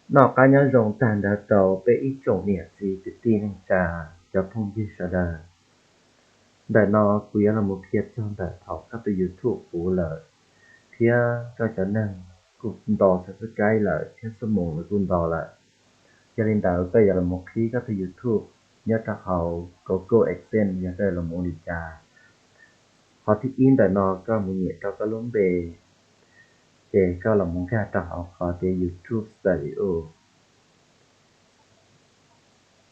Noj qab nyob zoo tag nrho rau peb ib tsoom niam txiv kwv tij neej tsa, cov phooj ywg sawv daws. Ntawm no kuv yuav los mus qhia txog ntawm thaum koj tus YouTube puv lawm, thiab koj cov neeg kuj nto subscribe lawm thiab xuab moos lawv kuj nto lawm. Yog li ntawd koj yuav los mus qhib koj tus YouTube nyob rau hauv Google AdSense yog koj yuav los mus ua li cas. Qhov thib ib ntawm no koj mus nyem rau koj lub npe, ces koj los mus nkag rau hauv qhov tias YouTube Studio.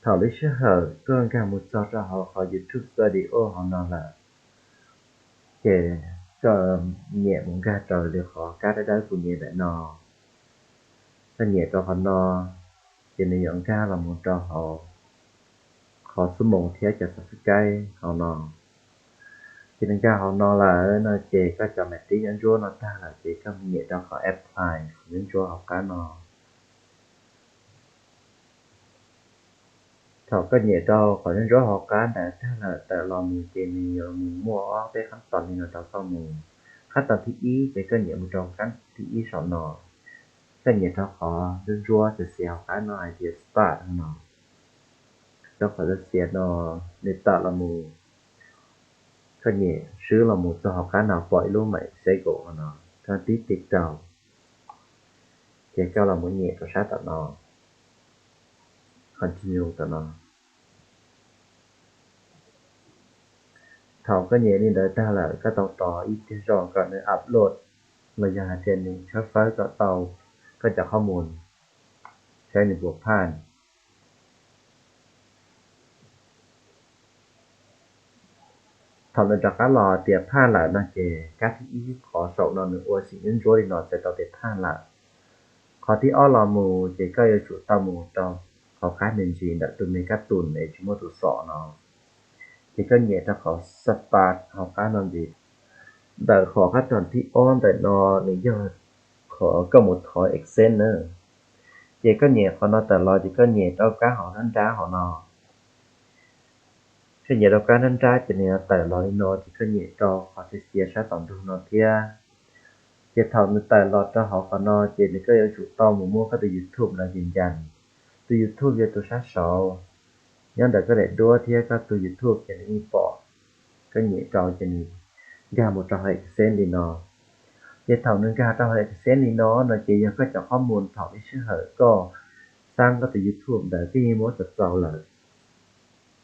Thaum lub sij hawm koj nkag mus txog rau hauv qhov YouTube Studio hauv no lawm, ces koj nyem mus nkag rau li qhov kab dawb dawb kuv nyem ntawm no. Koj nyem rau qhov no, ces nws yuav nkag los mus rau hauv qhov xuab moos thiab cov subscribe hauv no. Ces nws nkag hauv no lawm no ces koj cov maiv tib nyob ntsuab no tag lawm ces koj mus nyem rau qhov apply qhov nyob ntsuab hauv qab no. Thaum koj nyem rau qhov nyob ntsuab hauv qab ntawd tag lawm tawm los mus ces nws yuav mus muaj ob peb qhab toom li no rau koj mus. Qhab toom thib ib ces koj nyem mus rau qhab thib ib saum no. Koj nyem rau qhov ntsuab ntsuab xiav xiav hauv qab no hais tias start no. Rau qhov xiav xiav no nws tawm los mus, koj nyem swb los mus txog hauv qab no pom ib lub maim xev kaum no, koj tib tig rau, ces koj los mus nyem rau sab tom no, continue tom no. Thaum koj nyem li ntawd tag lawm koj tau tos ib pliag zog kom nws upload los yog hais tias nws tshawb fawb kom tau koj cov qhob mus, saib nws puas phaj. Thaum nws rov qab los tias phaj lawm no ces kab thib ib qhov saum no nws ua sim nyob ntsuab li no txhais tau tias phaj lawm. Qhov thib ob los mus ces koj yuav tsum tau mus rau hauv qab me ntsis ntawm tus me kab tus es tsis muaj tus xom no, ces koj nyem rau qhov start hauv qab no ntxiv. Ntawm qhov qab toom thib ob ntawm no nws yog qhov koj mus thov AdSense na. Ces koj nyem qhov no tawm los ces koj nyem rau kab hauv nrab nrab hauv no. Koj nyem rau kab nrab nrab ces nws tawm los li no ces koj nyem rau qhov xiav xiav sab tom ntug no thiab. Ces thaum nws tawm los rau hauv qhov no ces nws koj yuav tsum tau mus muab koj tus YouTube los yees yas. Tus YouTube yog tus sab saud, nyob ntawm koj daim duab thiab koj tus YouTube ces nws yeej pom. Koj nyem rau ces nws nkag mus rau hauv AdSense li no. Ces thaum nws nkag rau hauv AdSense li no no ces yog koj cov qhob mus thaum lub sij hawm koj xab koj tus YouTube ntawd koj yeej muab txaus txaus lawm,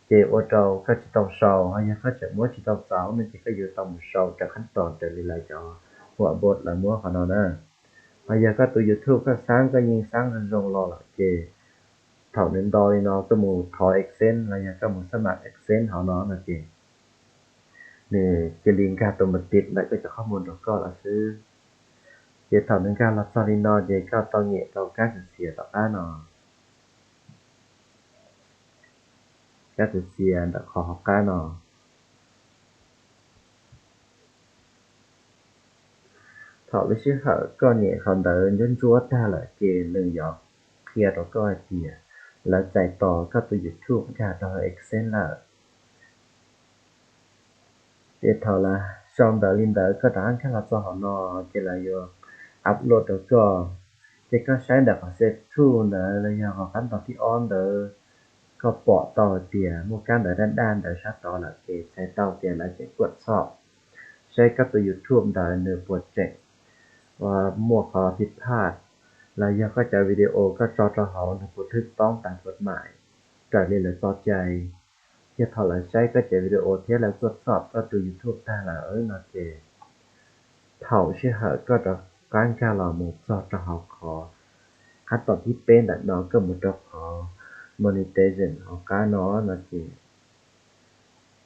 ces ua rau koj tsis tau sau, ho yog koj tseem muab tsis tau txaus no ces koj yuav tau mus sau raws qhab tos raws li lawv cov huam npos lawv muab qhov no na. Ho yog koj tus YouTube koj xab koj yeej xab zoo zoo los lawm ces thaum nws nto li no koj mus thov AdSense los yog koj mus xab mam AdSense hauv no no ces nws cia li nkag tus mos tiv ntawm koj cov qhob mus rau koj lawm xwb. Ces thaum nws nkag los txog li no ces koj tau nyem rau kab xiav xiav tom qab no, kab xiav xiav ntawm qhov hauv qab no. Thaum lub sij hawm koj nyem qhov ntawd ntsuab ntsuab tag lawm ces nws yuav qhia rau koj hais tias lawv txais tos koj tus YouTube nkag rau AdSense lawm. Ces thaum lawv sau ntawv li ntawd koj rov qab nkag los txog hauv no, ces lawv yuav upload rau koj. Ces koj saib ntawm qhov step two ntawd los yog qhov qab ntoo thib ob ntawd, koj pom tau hais tias muaj kab ntawv daj daj ntawd sab tod lawm ces txhais tau tias lawv tseem kuaj txhom saib koj tus YouTube ntawd nws puas tseem muaj qhov phiv phaj, los yog koj cov video koj tso rau hauv nws puas thwj toob tas puas maim raws li lawv txoj cai. Yog thaum lawv saib koj cov video thiab lawv kuaj txhom koj tus YouTube tag lawm no ces thaum sij hawm koj rov qab nkag los mus txog rau hauv qhov qab tom thib peb ntawm no koj mus rau qhov monetization hauv qab no no ces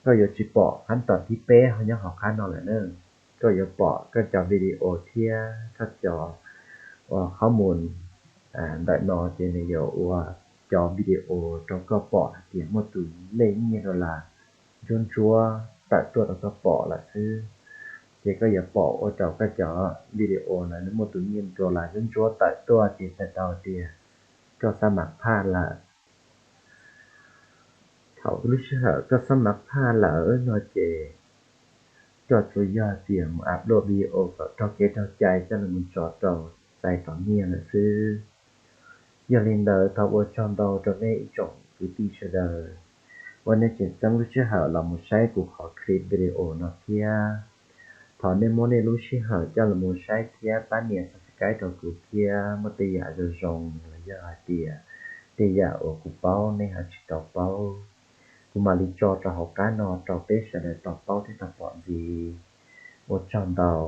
koj yuav tsis pom qab tom thib peb ho nyob hauv qab no lawm na. Koj yuav pom koj cov video thiab koj cov qhob mus ntawm no ces nws yuav ua cov video rau koj pom hais tias muaj tus lej nyiaj dollar ntsuab ntsuab tawm tuaj rau koj pom lawm xwb. Ces koj yuav pom ua rau koj cov video ntawd muaj tus nyiaj dollar ntsuab ntsuab tawm tuaj ces txhais tau tias koj xab mam phaj lawm. Thaum lub sij hawm koj xab mam phaj lawm no ces koj tsuas yog tias mus upload video kom raug kev raug cai coj los mus tso rau txais tau nyiaj lawm xwb. Yog li ntawd thov ua tsaug ntau rau nej ib tsoom kwv tij sawv daws uas nej tseem txeeb lub sij hawm los mus saib kuv qhov clip video no thiab. Thov nej muab nej lub sij hawm coj los mus saib thiab pab nias subscribe rau kuv thiab, muaj tej yam zoo zoo los yog hais tias tej yam uas kuv paub nej ho tsis tau paub, kuv mam li tso rau hauv qab no rau peb sawv daws tau paub thiab tau pom ntxiv. Ua tsaug ntau.